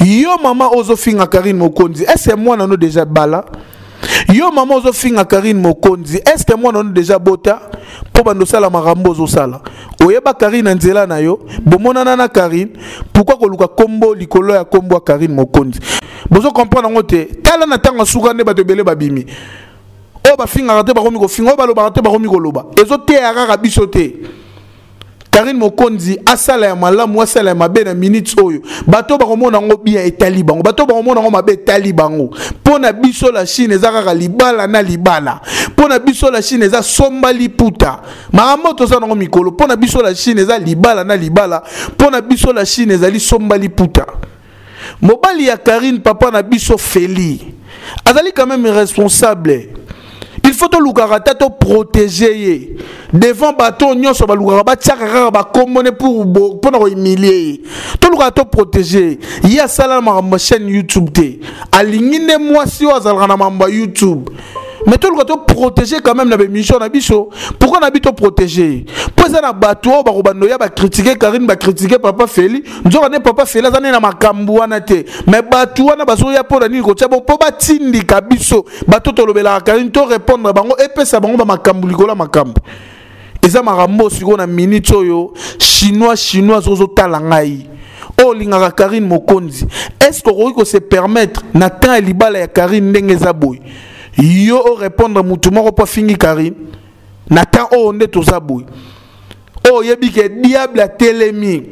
Yo mama ozofinga Karine Mokonzi, est-ce que mwana no déjà bala? Yo mama ozofinga Karine Mokonzi, est-ce que mwana no déjà bota? Po bando sala makambo ozosala. Oyeba Karine na nzela na yo, bomonana na Karine, pourquoi koluka kombo likolo ya kombo ya Karine Mokonzi? Bozo comprendre yango te. Tala na tango suka nde bato ebele babimi. Oyo bafingaka te bakomi kofinga, oyo balobaka te bakomi koloba. Ezoteya kaka biso te. Karine Mokonzi asala ya malamu asala ya mabe na minutes oyo bato bakomona yango bien etali bango, bato bakomona yango mabe etali bango. Mpo na biso la Chine eza kaka libala na libala, mpo na biso la Chine eza somba liputa, makambo toza nango mikolo. Mpo na biso la Chine eza libala na libala, mpo na biso la Chine ezali somba liputa. Mobali ya Karine, papa na biso Feli, azali quand même responsable. Il faut tolukaka ata toprotéger ye devant bato nyonso balukaka batiaka kaka bakombone mpona kohumilie ye. Tolukaka toprotéger ye. Ye asala makambo ya chaîne YouTube te, alingi nde mwasi oyo azalaka na makambo ya YouTube. Mais toluka toprotéger quand même na bémission na biso. Pourquoi na bi toprotéger? Mpo eza na bato oyo bakobanda oya bakritike Karine, bakritike papa Feli. Nzoka nde papa Feli aza nde na makambo wana te, mais bato wana bazoya mpo na nini kotia bo? Mpo batindika biso bato tolobelaka Karine, to répondre bango, epesa bango bamakambo likolo ya makambo. Eza makambo sikoyo na minute oyo chinois chinois ozotala ngai oyo olingaka Karine Mokonzi, est-ce que okoki kose permettre na temps ya libala ya Karine ndenge eza boye yo orépondre mutu moko mpo afingi Karine? Na temps oyo nde toza boye, oyo oyebi ke diable atelemi,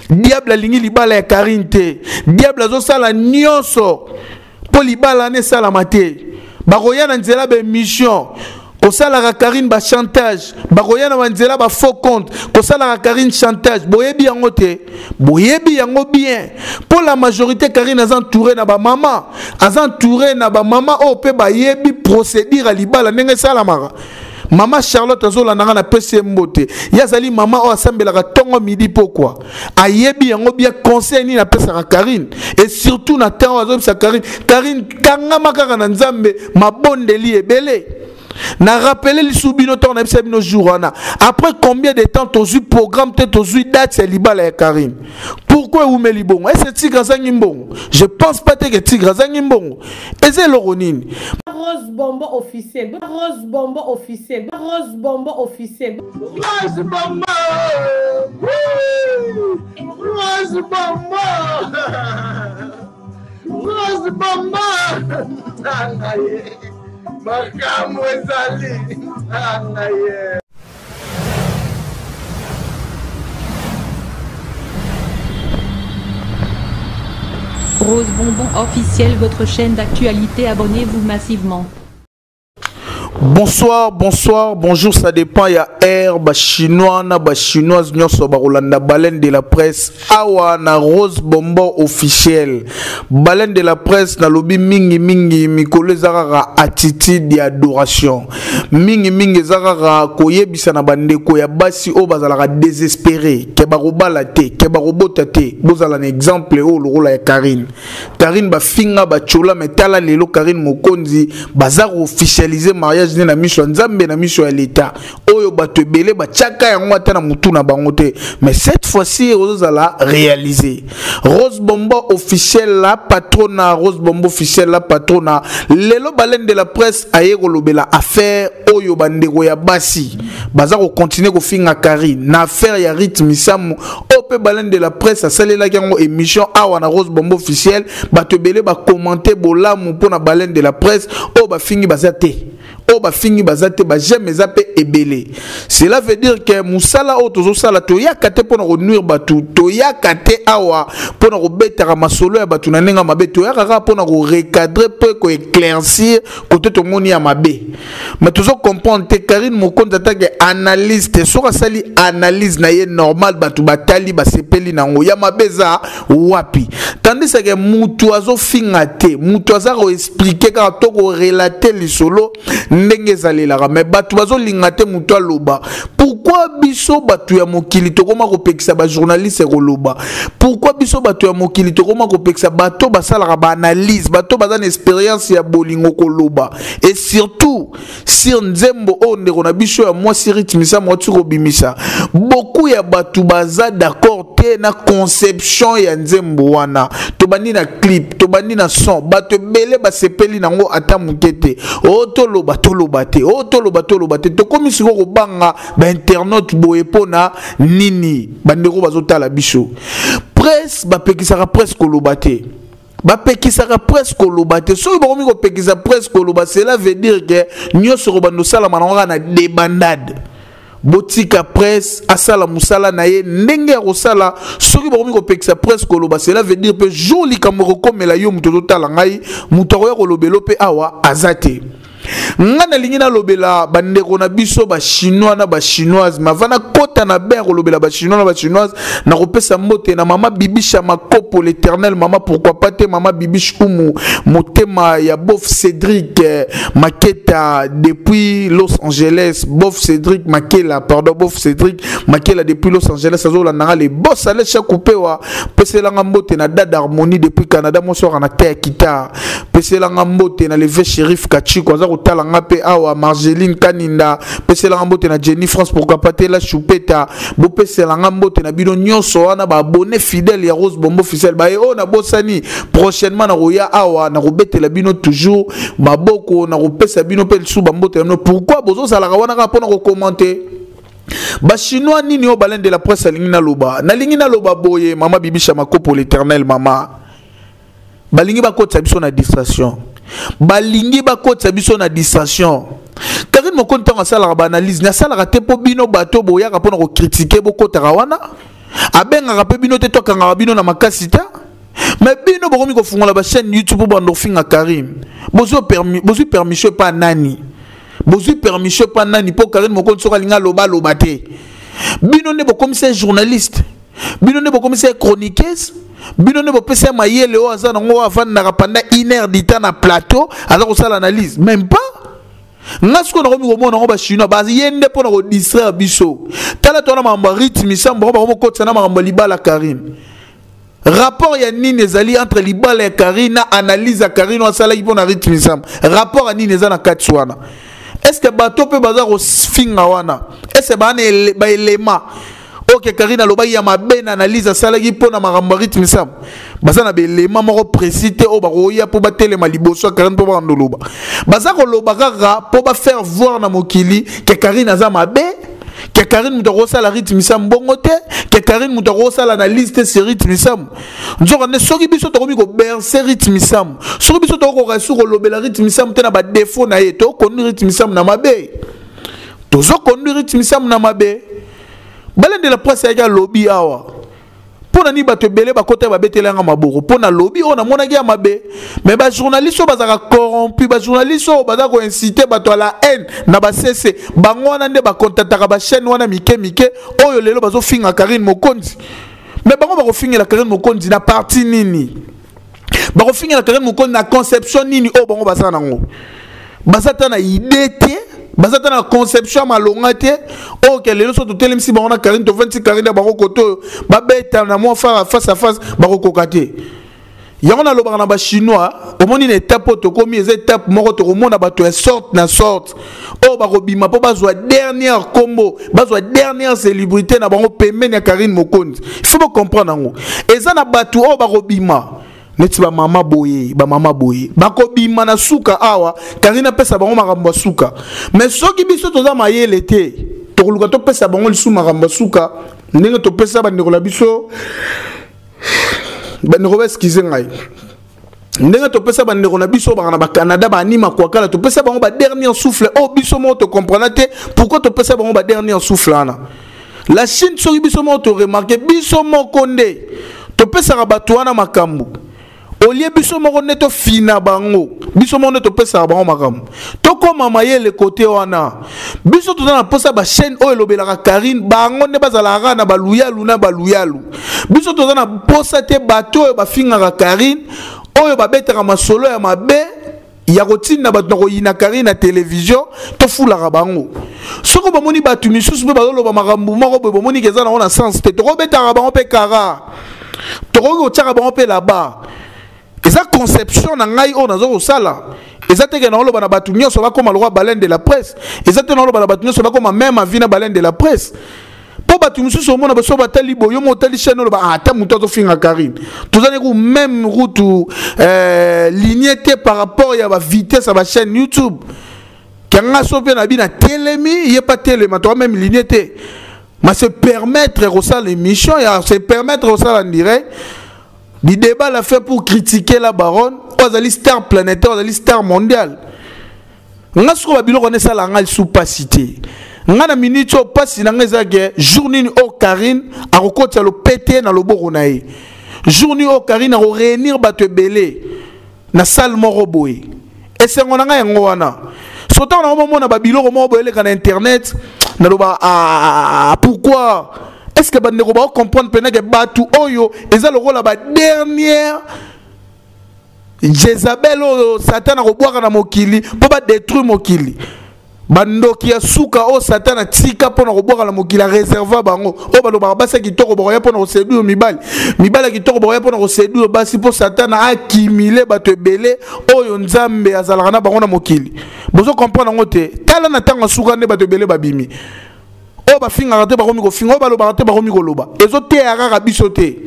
diable alingi libala ya Karine te, diable azosala nyonso mpo libala wana esalama te. Bakoya na nzela baémission kosalaka Karine bachantage, bakoya na banzela bafaux compte kosalaka Karine chantage. Boyebi yango te, boyebi yango bien. Mpo la majorité, Karine aza entouré na bamama, aza entouré na bamama oyo mpe bayebi procédure ya libala ndenge esalamaka. Mama Charlotte azolanda nga, napesi ye mbote. Ye azali mama oyo asambelaka ntongo, midi, pokwa, ayebi yango bien. Conseil nini apesaka Karine? Et surtout na ntango azoyebisa Karine: Karine, kangama kaka na Nzambe, mabondeli ebele. Na rappele lisusu bino ntango nayebisa bino jour wana, après combien de temps tozwi programme te, tozwi date ya libala ya Karine? Pourquoi ewumeli bongo? Ese Tigre azangi mbongo? Je pense pas te ke Tigre azangi mbongo. Eza eloko nini? Rose Bombo officiel, Rose Bombo officiel, Rose Bombo officiel, Rose Bombo, Rose Bombo, Rose Bombo. Tanga ye, makambo ezali, tanga ye. Rose Bonbon officiel, votre chaîne d'actualité, abonnez-vous massivement. Bonsoir, bonsoir, bonjour, ça dépend ya air, ba chinois na ba chinoise nyonso bakolanda baleine de la presse awa na Rose Bonbon officiel. Baleine de la presse na lobi mingi mingi mikolo eza kaka attitude ya adoration. Mingi mingi eza kaka koyebisa na bandeko ya basi oyo bazalaka désespéré ke bakobala te, ke bakobota te. Bozala na exemple oyo lokola ya Karine. Karine bafinga bachola, mais tala lelo Karine Mokonzi baza koofficialiser mariage ne na miso ya Nzambe, na miso ya l'État, oyo bato ebele batiaka yango ata na mutu na bango te, mais cette fois-ci ozozala réalisé. Rose Bombo officiel, la patrona. Rose Bombo officiel, la patrona. Lelo baleine de la presse aye kolobela affaire oyo bandeko ya basi baza kocontinue kofinga Karine na affaire ya Ruth Misamu, oyo mpe baleine de la presse asalelaki yango émission awa na Rose Bombo officiel. Bato ebele bakommente bolamu mpona baleine de la presse. Oyo bafingi baza te, oyo bafingi baza te, baj'aime eza mpe ebele. Cela veut dire que mosala oyo tozosala, toyaka te mpona konuire bato, toyaka te awa mpona kobetaka masolo ya bato na ndenge mabe, toyaka kaka mpona korecadrer mpe koéclaircir kote tomoni ya mabe. Mais tozo comprendre te Karine Mokonzi atake analyste, soki asali analyse na ye normal, bato batali basepeli nango, ya mabe eza wapi? Tandis ke mutu azofinga te, mutu aza koexpliquer kaka to korelater lisolo ndenge. ndenge ezalelaka, mais bato bazolinga te moto aloba. Pourquoi biso bato ya mokili tokoma kopekisa bajournaliste koloba? Pourquoi biso bato ya mokili tokoma kopekisa bato basalaka baanalyse, bato baza na expérience ya bolingo koloba, et surtout sur nzembo oyo ndeko na biso ya mwasi Ruth Misamu ati kobimisa? Beaucoup ya bato baza d'accord te na conception ya nzembo wana. Tobandi na clip, tobandi na son, bato ebele basepeli nango ata moke te. Oyo toloba, toloba te, oyo toloba, toloba te. Tokomi sikoyo kobanga bainternaute boye mpo na nini? Bandeko bazotala biso, presse bapekisaka presse koloba te, bapekisaka presse koloba te. Soki bakomi kopekisa presse koloba, cela veut dire que nyonso kobanda osalama nango kaka na débandade. Botika presse asala mosala na ye ndenge ya kosala. Soki bakomi kopekisa presse koloba, cela veut dire mpe jour likambo ekokomela yo, moto ozotala ngai, moto akoya kolobela mpe awa aza te. Nga nalingi nalobela bandeko na biso bachinois na bachinoise. Mava nakɔta na bain kolobela bachinois na bachinoise, nakopesa mbote na mama Bibisha Makopo, l'éternel mama, pourquoi pas te, mama Bibish Umu, motema ya bof Cédric Maketa depuis Los Angeles. Bof Cédric Makela, pardon, bof Cédric Makela depuis Los Angeles azolandanga, le boss Alesha Kupewa. Peselanga mbote na Dada Harmonie depuis Canada, mwasi waka na te ya guitare. Peselanga mbote na leve Shérif Kachiko, aza kotala nga mpe awa. Margeline Kaninda, peselanga mbote na Jenny France, pourquoi pas te, la Choupeta. Bopeselanga mbote na bino nyonso wana, baabonné fidèle ya Rose Bombo officiel. Baye oyo nabosani, prochainement nakoya awa, nakobetela bino toujours maboko, nakopesa bino mpe lisusu bambote na bino. Pourquoi bozozalaka wana kaka mpona kocommenter? Bachinois nini oyo baleine de la presse alingi naloba? Nalingi naloba boye, mama Bibisha Makopo, l'éternel mama, balingi bakotisa biso na distraction, balingi bakotisa biso na distraction. Karine Mokonzi, ntango asalaka baanalyse, nasalaka te mpo bino bato boyaka mpona kocritiquer bokotaka wana. Abengaka mpe bino te, to akangaka bino na makasi te. Mais bino bokomi kofungola bachaîne YouTube mpo bando kofinga Karine. Bozwi permission epa nani? Bozwi permission epa nani mpo Karine Mokonzi soki alingi aloba, aloba te? Bino nde bokomisa journaliste, bino nde bokomisa chroniqueuse, bino nde bopesa ye mayele oyo aza nango, oyo avandaka pendant une heure du temps na plateau, aza kosala analyse même pas. Nga sikoyo nakomi komona yango, bachinois baye nde mpo na kodistraire biso. Tala, tona makambo ya Ruth Misambo, bango bakomokotisa na makambo ya libala Karine. Rapport ya nini ezali entre libala ya Karine na analyse ya Karine oyo asalaki mpo na Ruth Misambo? Rapport ya nini eza na kati wana? Est ce que bato mpe baza kofinga wana, est ce baa na baelema oke Karine alobaki ya mabe na analyse asalaki mpo na makambo ya Ruth Misambo? Baza na belema moko précis te oyo bakoya mpo batelema liboso ya Karine mpo bakanda oloba. Baza koloba kaka mpo bafaire voir na mokili ke Karine aza mabe, ke Karine moto akosala Ruth Misambo mbongo te, ke Karine moto akosala analyse te sur Ruth Misambo. Nzoka nde soki biso tokomi kobercer Ruth Misambo, soki biso tokokoka esu kolobela Ruth Misambo te na badéfaut na ye, tokoconduire Ruth Misambo na mabe, tozoconduire Ruth Misambo na mabe. Baleine de la presse ayaki, alobi awa mpo na nini bato ebele bakota, babeteli yanga maboko mpo na lobi oyo namonaki ya mabe. Mais bajournaliste oyo bazalaka corrompu, bajournaliste oyo baza koinciter bato ya la haine na basese, bango wana nde bakontataka bachaîne wana mike mike oyo lelo bazofinga Karine Mokonzi. Mais bango bakofingela Karine Mokonzi na parti nini? Bakofingela Karine Mokonzi na conception nini oyo bango baza nango? Baza ta na idée te, baza ta na conception ya malonga te. Oyo ke lelo so totelemisi bango na Karine, tovandisi Karine na bango kote oyo, babeta na mwa face à face, bakokoka te. Yango nalobaka na bachinois, omoni na étape oyo tokomi, eza étape moko tokomona bato ya sorte na sorte oyo bakobima mpo bazwa dernière kombo, bazwa dernière célébrité na bango pembeni ya Karine Mokonzi. Il faut bocomprendre yango. Eza na bato oyo bakobima neti bamama boye, bamama boye bakobima na suka awa. Karine apesa bango makambo ya suka, mais soki biso toza mayele te, tokoluka topesa bango lisusu makambo ya suka ndenge topesa bandeko na biso. Bandeko, baexcuser ngai, ndenge topesa bandeko na biso baka na bacanada, baanima kwakala, topesa bango badernier souffle oyo biso moko tocomprendre te pourquoi topesa bango badernier souffle wana. La Chine, soki biso moko toremarquer, biso moko nde topesaka bato wana makambo olie, biso moko nde tofina bango, biso moko nde topesaka bango makambo. Tokóma mayele kote wana. Biso toza na mposa bachaîne oyo elobelaka Karine, bango nde bazalaka kaka na baluyalu na baluyalu. Biso toza na mposa te bato oyo bafingaka Karine, oyo babetaka masolo ya mabe. Ya kotinda bato na koyina Karine na télévision, tofulaka bango. Soki bomoni bato misusu mpe bazoloba makambo moko boye, bomoni ke eza nango na sens te, tokobetaka bango mpe kara, tokoki kotiaka bango mpe là-bas. Eza conception na ngai oyo naza kosala. Eza te ke naoloba na bato nyonso bakóma lokwa Baleine de la Presse. Eza te naoloba na bato nyonso bakóma même avis na Baleine de la Presse, mpo bato mosusu omona baso batali boye, yo mo otali chaîne, oloba: "Ah, ata moto azofinga Karine, toza neku même route, ligne te par rapport ya bavitesse ya bachaîne YouTube." Kanga so mpe na bino atelemi, ye pa telema, toza même ligne te. Ma se permettre kosala émission ya se permettre kosala en direct du débat la fait pour critiquer la baronne oyo azali star planétaire, azali star mondial. Nga sikoyo babiloko wana esala nga lisusu pasi te. Nga na minute oyo, pasi na nga eza ke jour nini oyo Karine akokotisa lopete na loboko na ye, jour nini oyo Karine akoréunir bato ebele na salle moko boye. Esengo na ngai yango wana. So ntango nango momona babiloko moko boye eleka na internet, naloba: "Ah, pourquoi est ce que bandeko bakocomprendre mpena ke bato oyo eza lokola badernière Jezabel oyo Satan akobwaka na mokili mpo badétruire mokili, bandoki ya suka oyo Satan atika mpona kobwaka na mokili, areserva bango oyo balobaka basi ya kitoko bakoya mpona koséduire mibali, mibali ya kitoko bakoya mpona koséduire basi, mpo Satan akimile bato ebele oyo Nzambe azalaka na bango na mokili?" Bozo comprendre yango te. Tala na ntango ya suka nde bato ebele babimi, oyo bafingaka te bakomi kofinga, oyo balobaka te bakomi koloba. Ezoteya kaka biso te.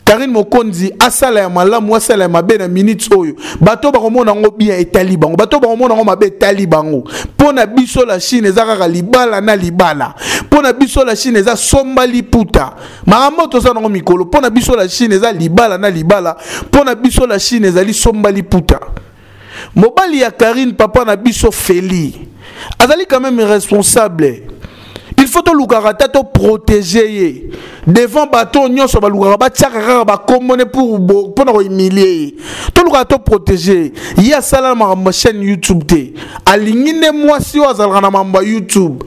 Karine Mokonzi asala ya malamu, asala ya mabe, na minute oyo bato bakomona yango bien etali bango, bato bakomona yango mabe etali bango. Mpo na biso la Chine eza kaka libala na libala. Mpo na biso la Chine eza somba liputa. Makambo toza nango mikolo, mpo na biso la Chine eza libala na libala. Mpo na biso la Chine ezali somba liputa. Mobali ya Karine, papa na biso Feli, azali quand même responsable. Il faut tolukaka ata toprotéger ye devant bato nyonso balukaka batiaka kaka bakombone mpona kohumilie ye. Tolukaka toprotéger ye. Asala na makambo ya chaîne YouTube te, alingi nde mwasi oyo azalaka na makambo ya YouTube.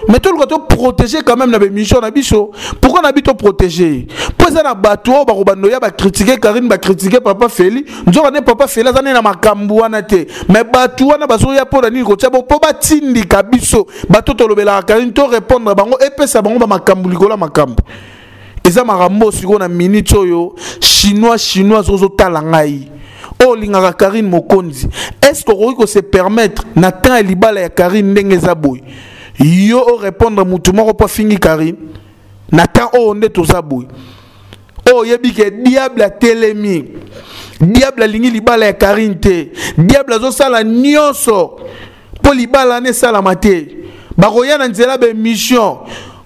Mais toluka toprotéger quand même na bémission na biso. Pourquoi na bi toprotéger? Mpo eza na bato oyo bakobanda oya bacritiquer Karine, bacritiquer papa Feli. Nzoka nde papa Feli aza nde na makambo wana te, mais bato wana bazoya mpo na nini? Kotia bo mpo batindika biso bato tolobelaka Karine, to répondre bango, epesa bango bamakambo likolo ya makambo. Eza makambo sikoyo na minute oyo. Chinois, chinoise ozotala ngai, oyo olingaka Karine Mokonzi, est ce que okoki kose permettre na temps ya libala ya Karine ndenge eza boye, yo orépondre mutu moko mpo afingi Karine? Na temps oyo nde toza boye, oyo oyebi ke diable atelemi, diable alingi libala ya Karine te, diable azosala nyonso mpo libala wana esalama te. Bakoya na nzela baémission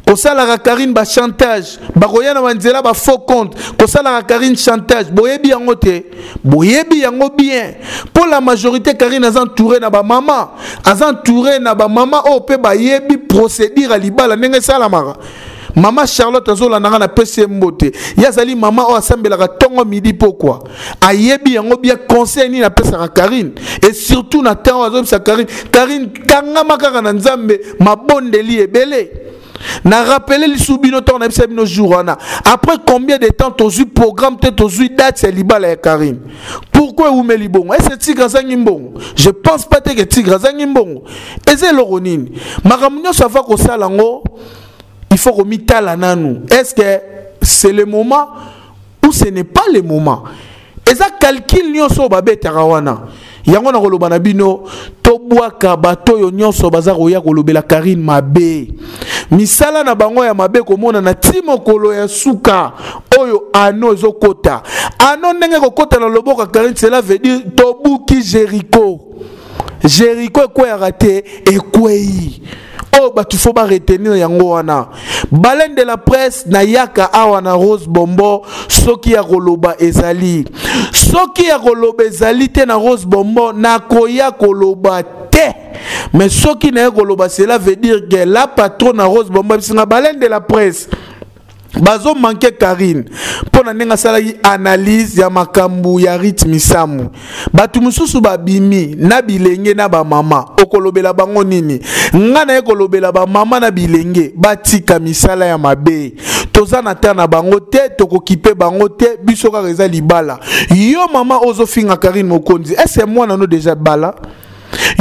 kosalaka Karine bachantage, bakoya na banzela bafaux compte kosalaka Karine chantage. Boyebi yango te? Boyebi yango bien. Mpo la majorité, Karine aza entouré na bamama, aza entouré na bamama oyo mpe bayebi procédure ya libala ndenge esalamaka. Mama Charlotte azolanda nga, napesi ye mbote. Ye azali mama oyo asambelaka ntongo, midi, pokwa. Ayebi yango bien conseil nini apesaka Karine, et surtout na ntango azoyebisa Karine: "Karine, kangama kaka na Nzambe, mabondeli ebele." Na rappeler lisusu bino ntango nayebisa bino jour wana, après combien de temps tozwi programme te, tozwi date ya libala ya Karine? Pourquoi ewumeli bongo? Ese Tigre azangi mbongo? Je pense pas te ke Tigre azangi mbongo. Eza eloko nini? Makambo nyonso ava kosala yango, il faut komitala nanu: est ce que c'est le moment ou ce n'est pas le moment? Eza calcul nyonso oyo babetaka wana. Yango na koloba na bino, tobwaka bato oyo nyonso baza koya kolobela Karine mabe. Misala na bango ya mabe komonana ti mokolo ya suka oyo. Ano ezokota, ano ndenge kokota na loboko ya Karine, cela veut dire tobuki Jericho. Jericho ekweyaka te, ekwei. Oyo bato faut baretenir yango wana. Baleine de la Presse, nayaka awa na Rose Bombo soki ya koloba ezali. Soki ya koloba ezali te na Rose Bombo, nakoya koloba te. Mais soki naye koloba, cela veut dire que la patronne na Rose Bombo bisinga Baleine de la Presse bazomanke Karine mpo na ndenge asalaki analyse ya makambo ya rythme samu. Bato mosusu babimi na bilenge na bamama, okolobela bango nini? Nga naye kolobela bamama na bilenge batika misala ya mabe. Toza na terre na bango te, tokokipe bango te, biso kaka eza libala. Yo mama ozofinga Karine Mokonzi, est ce que mwana no déjà bala?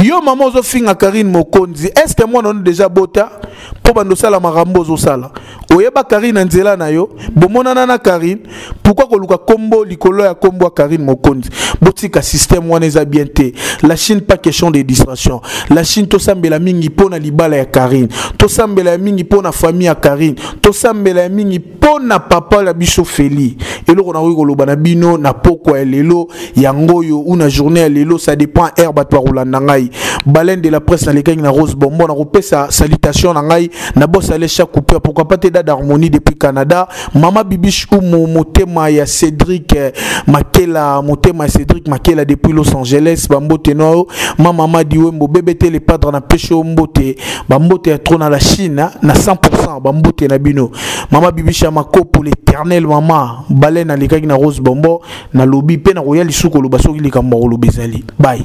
Yo mama ozofinga Karine Mokonzi, est ce que mwana no déjà bota? Mpo bando osala makambo ozosala, oyeba Karine na nzela na yo, bomonana na Karine, pourquoi koluka kombo likolo ya kombo ya Karine Mokonzi? Botika système wana, eza bien te. La Chine, pas question de distraction. La Chine, tosambela mingi mpo na libala ya Karine, tosambela ya mingi mpo na famille ya Karine, tosambela ya mingi mpo na papa na biso Feli. Eloko nakoki koloba na bino na pokwa ya lelo yango oyo, ou na journée ya lelo, ça dépend heure bato bakolanda ngai. Baleine de la presse, nalekaki na Rose Bonbon. Nakopesa salutation na ngai na boss Alesha Cooper, pourquoi pas te Dada Harmonie depuis Canada, mama Bibish Umu, motema ya Cédric Makela, motema ya Cédric Makela depuis Los Angeles, bambote no ma mama Diwembo BBT le padre na pesho mbote, bambote ya trop na la Chine na 100%, bambote na bino, mama Bibisha Makopo, l'éternel mama Baleine. Alekaki na Rose Bonbon, nalobi mpe nakoya lisusu koloba soki likambo ya koloba ezali. Bye.